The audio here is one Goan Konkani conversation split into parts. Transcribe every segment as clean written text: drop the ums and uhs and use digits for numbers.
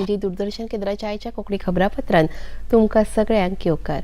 पणजी दूरदर्शन केंद्राच्या आयच्या कोंकणी खबरापत्रान तुमकां सगळ्यांक येवकार.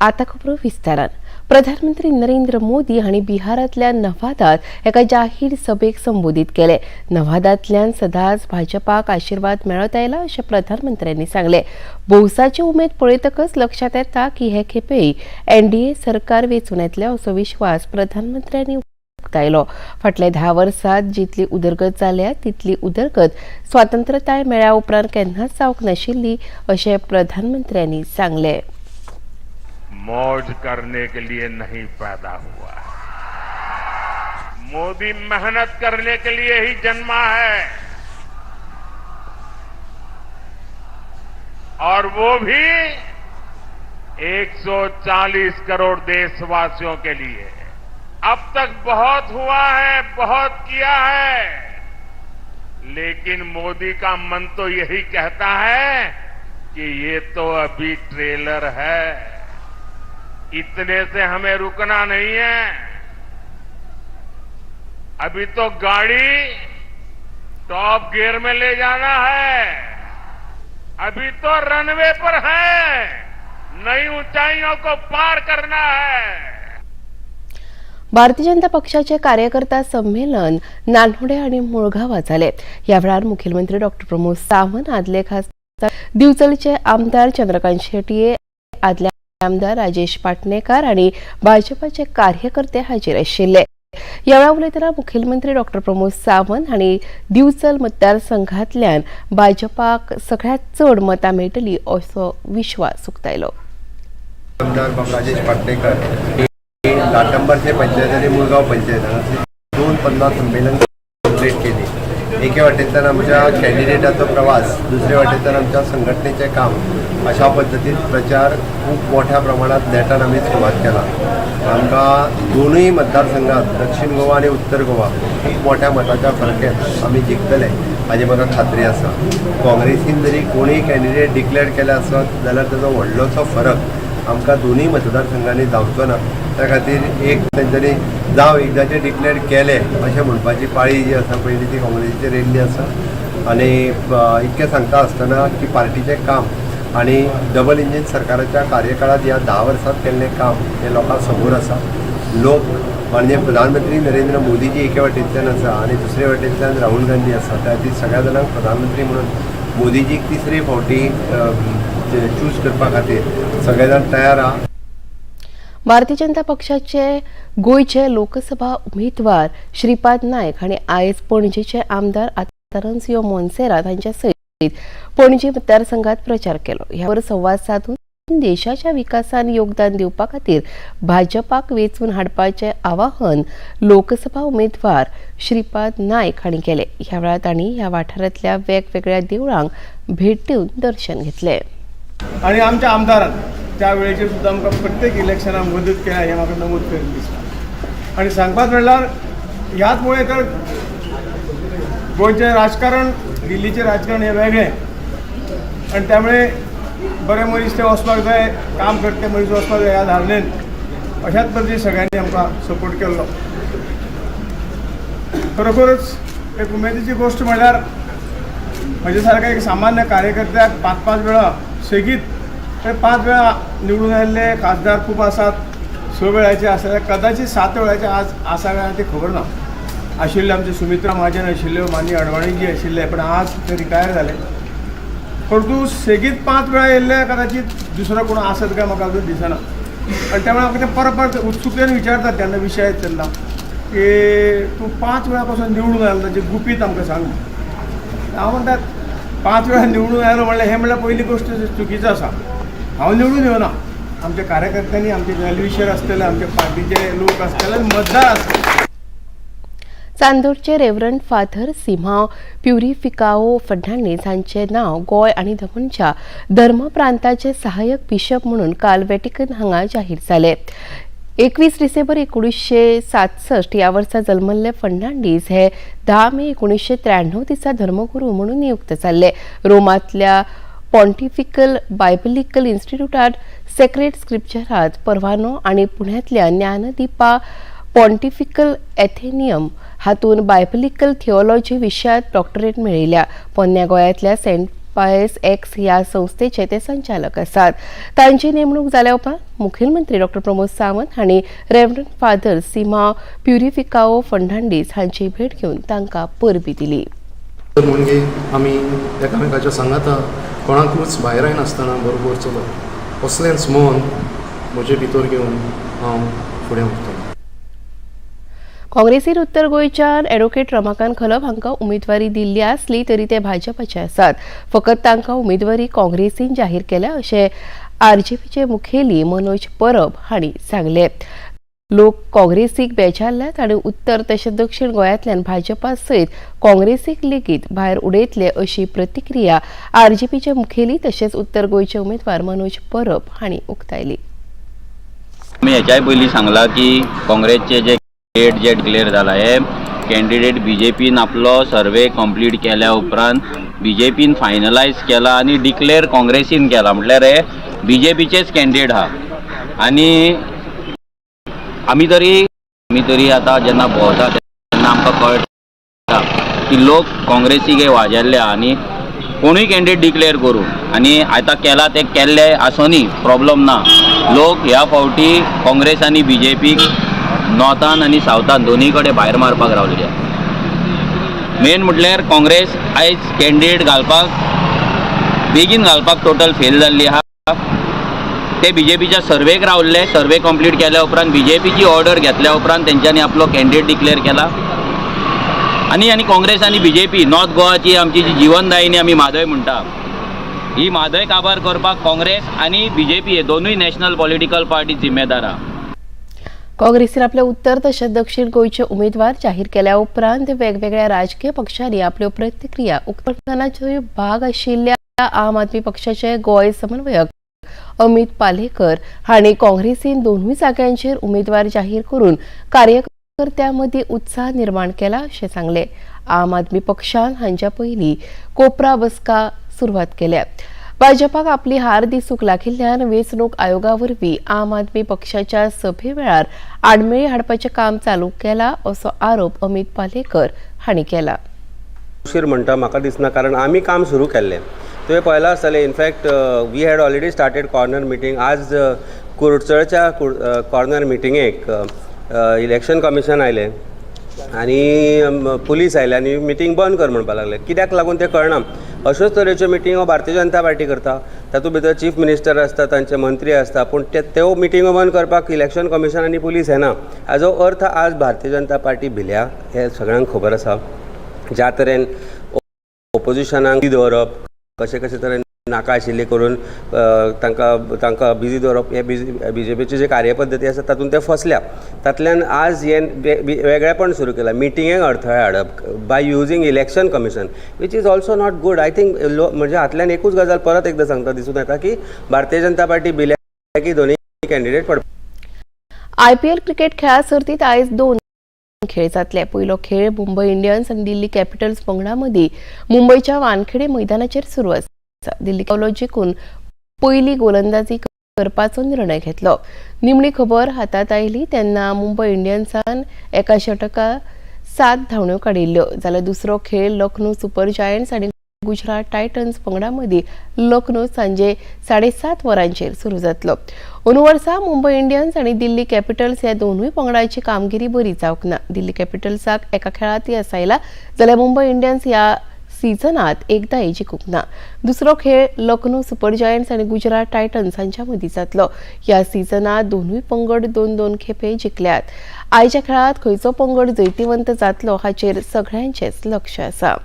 आतां खबरो विस्तारान. प्रधानमंत्री नरेंद्र मोदी हांणी बिहारांतल्या नवादात एका जाहीर सभेक संबोधीत केले. नवादांतल्यान सदांच भाजपाक आशिर्वाद मेळत आयला अशें प्रधानमंत्र्यांनी सांगलें. भौसाची उमेद पळयतकच लक्षात येता की हे खेपेय एनडीए सरकार वेंचून येतलें असो विश्वास प्रधानमंत्र्यांनी उक्तायलो. फाटल्या 10 वर्सात जितली उदरगत जाल्या तितली उदरगत स्वातंत्र्यताय मेळ्ळ्या उपरांत केन्नाच जावंक नाशिल्ली अशें प्रधानमंत्र्यांनी सांगलें. मौज करने के लिए नहीं पैदा हुआ है. मोदी मेहनत करने के लिए ही जन्मा है और वो भी 140 करोड़ देशवासियों के लिए. अब तक बहुत हुआ है, बहुत किया है, लेकिन मोदी का मन तो यही कहता है कि ये तो अभी ट्रेलर है, इतने से हमें रुकना नहीं है. अभी तो गाड़ी टॉप गियर में ले जाना है, अभी तो रनवे पर है, नई ऊंचाइयों को पार करना है. भारतीय जनता पक्षाचे कार्यकर्ता संमेलन नानोडे आनी मुळगांवां जालें. ह्या वेळार मुखेलमंत्री डॉक्टर प्रमोद सावंत, आदले खासदार दिवचलचे आमदार चंद्रकांत शेटये, आदले आमदार राजेश पाटणेकार आनी भाजपाचे कार्यकर्ते हाजीर आशिल्ले. ह्या वेळार उलयतना मुखेलमंत्री डॉक्टर प्रमोद सावंत हांणी दिवचल मतदारसंघांतल्यान भाजपाक सगळ्यांत चड मतां मेळटली असो विश्वास उक्तायलो. आमदार बाब राजेश पाटणेकर हे लाटंबरचे पंचायत आनी मुळगांव पंचायत हांगासर 2 50 संमेलन कंप्लीट केली. एके वाटेंतल्यान आमच्या कॅन्डिडेटाचो प्रवास, दुसरे वाटेंतल्यान आमच्या संघटनेचें काम, अशा पद्दतीन प्रचार खूब मोठ्या प्रमाणात नेटान आमी सुरवात केला. आमकां दोनूय मतदारसंघात, दक्षिण गोवा आनी उत्तर गोवा, खूब मोठ्या मताच्या फरकेन आमी जिखतले हाजी म्हाका खात्री आसा. काँग्रेसीन जरी कोणूय कॅन्डिडेट डिक्लेअर केले आसत जाल्यार ताजो व्हडलोसो फरक आमकां दोनूय मतदारसंघांनी जावचो ना. त्या खातीर एक तेंच्यांनी जावं एकदांचे डिक्लेअर केले अशें म्हणपाची पाळी जी आसा पयली ती काँग्रेसीचेर येयल्ली आसा. आनी इतकें सांगता आसतना की पार्टीचें काम आनी डबल इंजीन सरकाराच्या कार्यकाळांत ह्या 10 वर्सांत केल्लें काम हें लोकां समोर आसा. लोक माननीय प्रधानमंत्री नरेंद्र मोदीजी एके वाटेंतल्यान आसा आनी दुसरे वाटेंतल्यान राहुल गांधी आसा. त्या खातीर सगळ्या जाणांक प्रधानमंत्री म्हणून मोदीजीक तिसरे फावटी चूज करपा खातीर सगळे जाण तयार आहा. भारतीय जनता पक्षाचे गोंयचे लोकसभा उमेदवार श्रीपाद नायक हांणी आयज पणजेचे आमदार आतारन्सियो मोन्सेरात हांच्या सयत पणजी मतदारसंघात प्रचार केलो. ह्यावर संवाद साधून देशाच्या विकासान योगदान दिवपा खातीर भाजपाक वेंचून हाडपाचें आवाहन लोकसभा उमेदवार श्रीपाद नायक हांणी केलें. ह्या वेळार तांणी ह्या वाठारांतल्या वेगवेगळ्या देवळांक भेट दिवन दर्शन घेतलें. आणि आमच्या आमदारान त्या वेळेचेर सुद्दां आमकां प्रत्येक इलेक्शनाक मदत केल्या हें म्हाका नमूद करीन दिसता. आनी सांगपाच म्हणल्यार ह्याच मुळे तर गोंयचें राजकारण, दिल्लीचें राजकारण हें वेगळें आनी त्यामुळे बरे मनीस ते वचपाक जाय, काम करते मनीस वचपाक जाय ह्या धारणेन अशाच पद्दतीन सगळ्यांनी आमकां सपोर्ट केल्लो. खरोखरच एक उमेदीची गोश्ट म्हणल्यार म्हजे सारक्या एक सामान्य कार्यकर्त्याक पांच पांच वेळा सेगीत ते 5 वेळा निवडून आयिल्ले खासदार खूब आसात. 6 वेळाचे आसा, कदाचित 7 वेळाचे आज आसा काय ते खबर ना. आशिल्ले आमचे सुमित्रा महाजन आशिल्ल्यो, माननीय अडवाणीजी आशिल्ले, पण आज ते रिटायर जाले. परंतु सेगीत 5 वेळा येयल्ले कदाचित दुसरो कोण आसत काय म्हाका अजून दिसना. आनी त्यामुळे म्हाका ते परत परत उत्सुकतेन विचारतात तेन्ना विशय तेन्ना की तूं 5 वेळा पासून निवडून आयलो, ताचें गुपीत आमकां सांग. हांव म्हणटा, 5 वेळा निवडून आयलो म्हणल्यार हें म्हणल्यार पयली गोश्ट चुकीचो आसा. हांव निवडून येवना, आमच्या कार्यकर्त्यांनी, आमचे वेलविशर आसतले, आमच्या पार्टीचे लोक आसतले, मतदार आसतले. चांदोरचे रेवरंड फादर सिमाव प्युरिफिकाओ फर्नांडीस हांचें नांव गोंय आनी दमणच्या धर्मप्रांताचे सहाय्यक बिशप म्हणून काल वेटिकन हांगा जाहीर जाले. 21 डिसेंबर 1967 ह्या वर्सा जल्मल्ले फर्नांडीस हे 10 मे 1993 दिसा धर्मगुरू म्हणून नियुक्त जाल्ले. रोमांतल्या पॉन्टिफिकल बायबलिकल इन्स्टिट्यूटात सेक्रेड स्क्रिप्चरात परवानो आनी पुण्यांतल्या ज्ञानदीपा पॉन्टिफिकल एथेनियम हातूंत बायबलिकल थिओलॉजी विशयात डॉक्टरेट मेळयल्या. पोन्न्या गोंयांतल्या सेंट पायस एक्स ह्या संस्थेचे ते संचालक आसात. तांची नेमणूक जाल्या उपरांत मुखेलमंत्री डॉ प्रमोद सावंत हांणी रेव्हरंड फादर सीमा प्युरिफिकाओ फर्नांडीस हांची भेट घेवन तांकां परबीं दिली. म्हणजे आमी एकामेकाच्या सांगाता कोणाकूच भायर आयनासतना बरोबर चलप असलेंच मन म्हजे भितर घेवन हांव फुडें वतलो. काँग्रेसीन उत्तर गोंयच्यान एडवोकेट रमाकांत खलप हांकां उमेदवारी दिल्ली आसली तरी ते भाजपाचे आसात. फकत तांकां उमेदवारी काँग्रेसीन जाहीर केल्या अशें आरजीपीचे मुखेली मनोज परब हांणी सांगलें. लोक काँग्रेसीक बेजारल्यात आनी उत्तर तशेंच दक्षिण गोंयांतल्यान भाजपा सयत काँग्रेसीक लेगीत भायर उडयतले अशी प्रतिक्रिया आरजीपीचे मुखेली तशेंच उत्तर गोंयचे उमेदवार मनोज परब हांणी उक्तायली. आमी हेच्याय पयलीं सांगलां की काँग्रेसचे जे डेट जे डिक्लेर जाला हे कॅन्डिडेट बीजेपीन आपलो सर्वे कंप्लीट केल्या उपरांत बीजेपीन फायनलायज केला आनी डिक्लेर काँग्रेसीन केला, म्हटल्यार हे बीजेपीचेच कॅन्डिडेट आहा. आनी आमी तरी आतां जेन्ना भोंवता तेन्ना आमकां कळटा की लोक काँग्रेसीक हे वाजेल्ले आहा आनी कोणूय कॅन्डिडेट डिक्लेर करूं आनी आतां केला ते केल्ले आसोनी, प्रॉब्लम ना. लोक ह्या फावटी काँग्रेस आनी बीजेपीक नॉर्थान आनी सावथान दोनूय कडेन भायर मारपाक रावलेले आहा. मेन म्हटल्यार काँग्रेस आयज कॅन्डिडेट घालपाक, बेगीन घालपाक टोटल फेल जाल्ली आहा. ते बीजेपीच्या सर्वेक रावल्ले. सर्वे कंप्लीट केल्या उपरांत, बीजेपीची ऑर्डर घेतल्या उपरांत तेंच्यांनी आपलो कॅन्डिडेट डिक्लेर केला. आनी काँग्रेस आनी बीजेपी नॉर्थ गोवाची आमची जी जिवनदायिनी आमी म्हादय म्हणटा, ही म्हादय काबार करपाक काँग्रेस आनी बीजेपी हे दोनूय नॅशनल पॉलिटिकल पार्टी जिम्मेदार आहा. काँग्रेसीन आपले उत्तर तशेंच दक्षिण गोंयचे उमेदवार जाहीर केल्या उपरांत वेगवेगळ्या राजकीय पक्षांनी आपल्यो प्रतिक्रिया उक्तायनाच्यो. भाग आशिल्ल्या आम आदमी पक्षाचे गोंय समन्वयक अमित पालेकर हांणी काँग्रेसीन दोनूय जाग्यांचेर उमेदवार जाहीर करून कार्यकर्त्यां मदीं उत्साह निर्माण केला अशें सांगलें. आम आदमी पक्षान हांच्या पयलीं कोपरा बसका सुरवात केल्या. भाजपाक आपली हार दिसूंक लागिल्ल्यान वेंचणूक आयोगा वरवीं आम आदमी पक्षाच्या सभे वेळार आडमेळी हाडपाचें काम चालू केलां असो आरोप अमित पालेकर हांणी केला. उशीर म्हणटा म्हाका दिसना, कारण आमी काम सुरू केल्लें तुवें पळयलां आसतलें. In fact, we had already started corner meeting. आज कुडचडच्या कॉर्नर मिटिंगेक इलेक्शन कमिशन आयलें आनी पुलीस आयले आनी मिटींग बंद कर म्हणपाक लागले. कित्याक लागून तें कळना. अश्योच तरेच्यो मिटिंगो भारतीय जनता पार्टी करता. तातूंत भितर चीफ मिनिस्टर आसता, तांचे मंत्री आसता, पूण ते त्यो मिटिंगो बंद करपाक इलेक्शन कमिशन आनी पुलीस येना. हाजो अर्थ आज भारतीय जनता पार्टी भिल्या हें सगळ्यांक खबर आसा. ज्या तरेन ओपोजिशनाक दवरप, कशे कशे तरेन नाका आशिल्ली करून तांकां बिजी दवरप, हे बिजी बीजेपीची जी कार्यपद्दती आसा तातूंत ते फसल्या. तातल्यान आज हे वेगळेपण सुरू केलां, मिटिंगेक अडथळे हाडप by using Election Commission, which is also not good, I think. लो म्हणजे हातल्यान एकूच गजाल परत एकदां सांगता, दिसून येता की भारतीय जनता पार्टी भिल्या की दोनूय कॅन्डिडेट पडपा. आयपीएल क्रिकेट खेळा सर्तीत आयज दोन खेळ जातले. पयलो खेळ मुंबय इंडियन्स आनी दिल्ली कॅपिटल्स पंगडा मदीं मुंबयच्या वानखेडे मैदानाचेर सुरू आसा. दिल्ली पावलो जिखून पयली गोलंदाजी करपाचो निर्णय घेतलो. निमणी खबर हातात आयली तेन्ना मुंबय इंडियन्सान एका षटकात 7 धांवड्यो काडिल्ल्यो. जाल्यार दुसरो खेळ लखनौ सुपर जायंट्स आनी गुजरात टायटन्स पंगडा मदीं लखनौ सांजे 7:30 वरांचेर सुरू जातलो. अंदू वर्सा मुंबय इंडियन्स आनी दिल्ली कॅपिटल्स ह्या दोनूय पंगडाची कामगिरी बरी जावंक ना. दिल्ली कॅपिटल्साक एका खेळांत येस आयला, जाल्यार मुंबय इंडियन्स ह्या सिजनात एकदाय जिखूंक ना. दुसरो खेळ लखनौ सुपर जायंट्स आनी गुजरात टायटन्स हांच्या मदीं जातलो. ह्या सिजनात दोनूय पंगड दोन दोन खेपे जिखल्यात. आयच्या खेळांत खंयचो पंगड जैतिवंत जातलो हाचेर सगळ्यांचेच लक्ष आसा.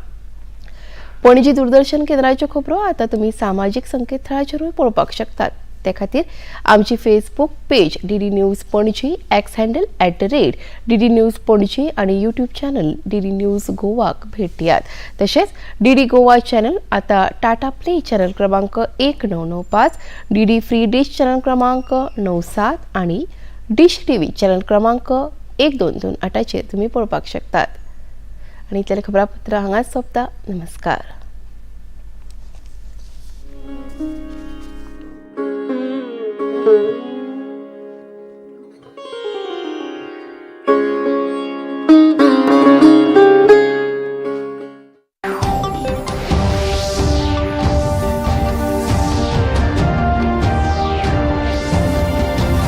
पणजी दूरदर्शन केंद्राच्यो खबरो आतां तुमी सामाजीक संकेतथळाचेरूय पळोवपाक शकतात. ते खातीर आमची Facebook page DD news Panaji, x handle @DDNews Panaji आनी युट्यूब चॅनल डीडी न्यूज गोवाक भेट दियात. तशेंच डीडी गोवा चॅनल आतां टाटा प्ले चॅनल क्रमांक 1995, डीडी फ्री डिश चॅनल क्रमांक 97 आनी डिश टीव्ही चॅनल क्रमांक 1228चेर तुमी पळोवपाक शकतात. आनी इतलें खबरापत्र हांगाच सोंपता. नमस्कार.